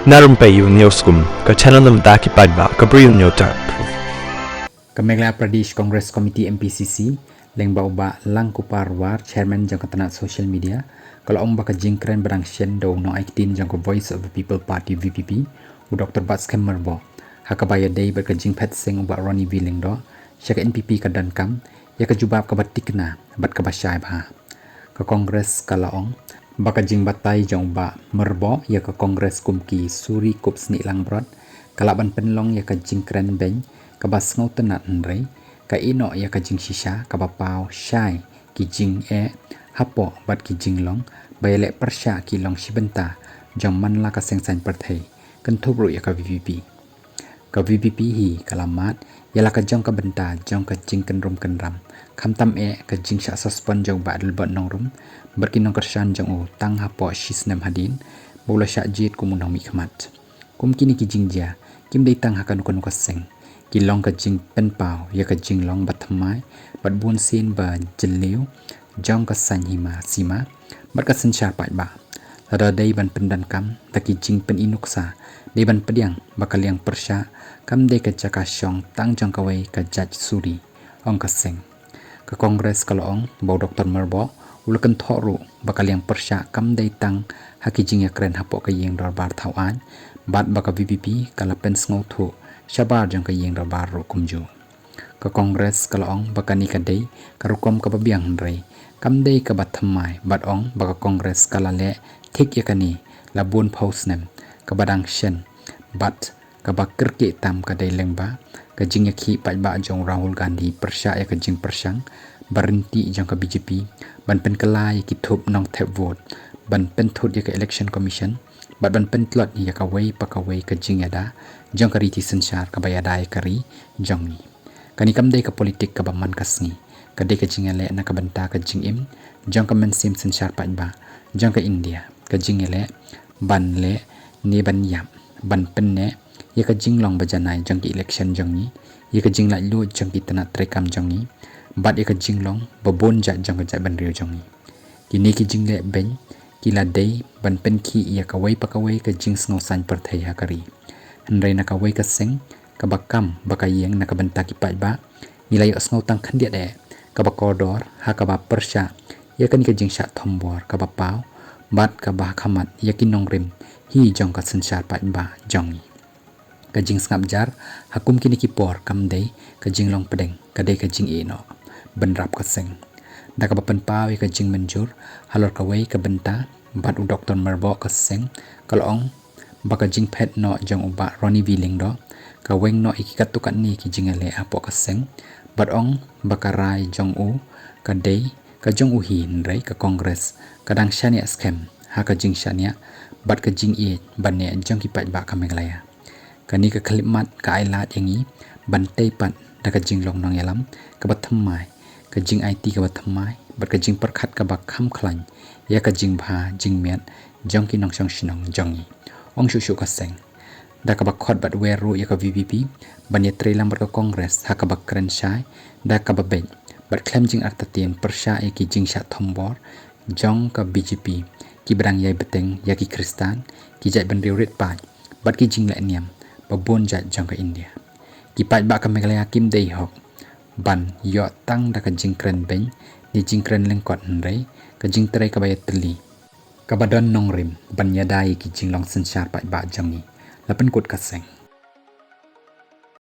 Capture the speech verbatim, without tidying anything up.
Na rympei u News Kum, ka channel na bynta ki paidbah, ka briew New Type. Ka Meghalaya Pradesh Congress Committee M P C C, lyngba u Bah Langkupar War, chairman jong ka tnat social media, ka la ong ba ka jingkren ba dang shen da u nongai ktien jong ka Voice of the People Party V P P, u Doctor Batskhem Myrboh, ha kaba ïadei bad ka jingphet seng u Bah Ronnie V Lyngdoh sha ka N P P ka donkam ïa ka jubab kaba thikna bad kaba shai bha. Ka Congress ka la ong ba ka jingbatai jong u Bah Myrboh ïa ka Congress kum ki suri kup snieh langbrot ka lah ban pynlong ïa ka jingkren beiñ kaba sngewtynnad, hynrei ka ïehnoh ïa ka jingshisha kaba paw shai ki jingeh hapoh bad ki jinglong ba ïaleh pyrshah ki long shi bynta jong man la ka seng saiñ pyrthei, kynthup ruh ïa ka V P P. Ka V P P hi ka la mad ïa la ka jong ka bynta jong ka jingkynrum kynram, khamtam eh ka jingshah suspend jong u Bah Adelbert Nongrum bad ki nongkyrshan jong u tang hapoh shi snem hadien ba u la shah jied kum u nongmihkhmat. Kum kine ki jingjia kim dei tang ha kano kano ka seng, ki long ka jingpynpaw ïa ka jinglong ba thymmai bad bunsien ba jylliew jong ka saiñ hima sima bad ka synshar paidbah. Lada dei ban pyndonkam da ki jingpyni nuksa, dei ban pdiang ba ka liang pyrshah kam dei ka jaka shong tang jong kawei ka jait suri, ong ka seng. Ka Congress ka la ong ba u Doctor Myrboh u la kynthoh ruh ba ka liang pyrshah kam dei tang ha ki jingïakren hapoh ka ïing dorbar thaw aiñ, bad ba ka V P P ka la pynsngewthuh shabar jong ka ïing dorbar ruh kumjuh. Ka Congress ka la ong ba kane ka dei ka rukom kaba biang, hynrei kam dei kaba thymmai, bad ong ba ka Congress ka la leh thik ïa kane la bun phew snem, kaba dang shen bad kaba kyrkieh tam ka dei lyngba ka jingïakhih paidbah jong u Rahul Gandhi pyrshah ïa ka jingpyrshang ba ryntih jong ka B J P ban pynkylla ïa ki thup nongthep vote, ban pynthut ïa ka Election Commission bad ban pyntlot ïa kawei pa kawei ka jingïada jong ka riti synshar kaba ïada ïa ka ri jong ngi. Kane kam dei ka politik kaba man ka sngi, ka dei ka jingïaleh na ka bynta ka jingim jong ka mynsiem synshar paidbah jong ka India, ka jingïaleh ban leh ne ban ïap ban pynneh ïa ka jinglong ba janai jong ki election jong ngi, ïa ka jinglaitluid jong ki tnat treikam jong ngi bad ïa ka jinglong ba bun jait jong ka jaitbynriew jong ngi. Kine ki jingleh beiñ ki la dei ban pynkhih ïa kawei pa kawei ka jingsngewsaiñ pyrthei ha ka ri. Hynrei na kawei ka seng kaba kam ba ka ïeng na ka bynta ki paidbah, ngi la ïohsngew tang khyndiat eh kaba kordor ha kaba pyrshah ïa kane ka jingshah thombor kaba paw bad kaba ha khmat ïa ki nongrim hi jong ka synshar paidbah jong ngi. Ka jingsngap jar ha kum kine ki por kam dei ka jinglong pdeng, ka dei ka jingïehnoh bynrap ka seng. Da kaba pynpaw ïa ka jingmynjur halor kawei ka bynta bad u Doctor Myrboh, ka seng ka la ong ba ka jingphet noh jong u Bah Ronnie V Lyngdoh ka weng noh ïa ki katto katne ki jingïaleh hapoh ka seng, bad ong ba ka rai jong u ka dei ka jong u hi, hynrei ka Congress ka dang shaniah skhem ha ka jingshaniah bad ka jingïeit ban ïa jong ki paidbah ka Meghalaya. Kane ka khyllipmat ka ai lad ïa ngi ban tei pat da ka jinglong nongïalam kaba thymmai, ka jingaiti kaba thymmai bad ka jingpyrkhat kaba kham khlaiñ ïa ka jingbha jingmiat jong ki nongshong shnong jong ngi, ong shuh shuh ka seng. Da kaba khot bad wer ruh ïa ka V P P ban ïatreilang bad ka Congress ha kaba kren shai da kaba beit bad khlem jingartatien pyrshah ïa ki jingshah thombor jong ka B J P, kiba dang ïai bteng ïa ki Khristan, ki jaitbynriew rit paid bad ki jingleh niam ba bun jait jong ka India. Ki paidbah ka Meghalaya kim dei hok ban ïoh tang da ka jingkren beiñ ne jingkren lyngkot, hynrei ka jingtrei kaba ïatylli kaba don nongrim ban ïada ïa ki jinglong synshar paidbah jong ngi, la pynkut ka seng.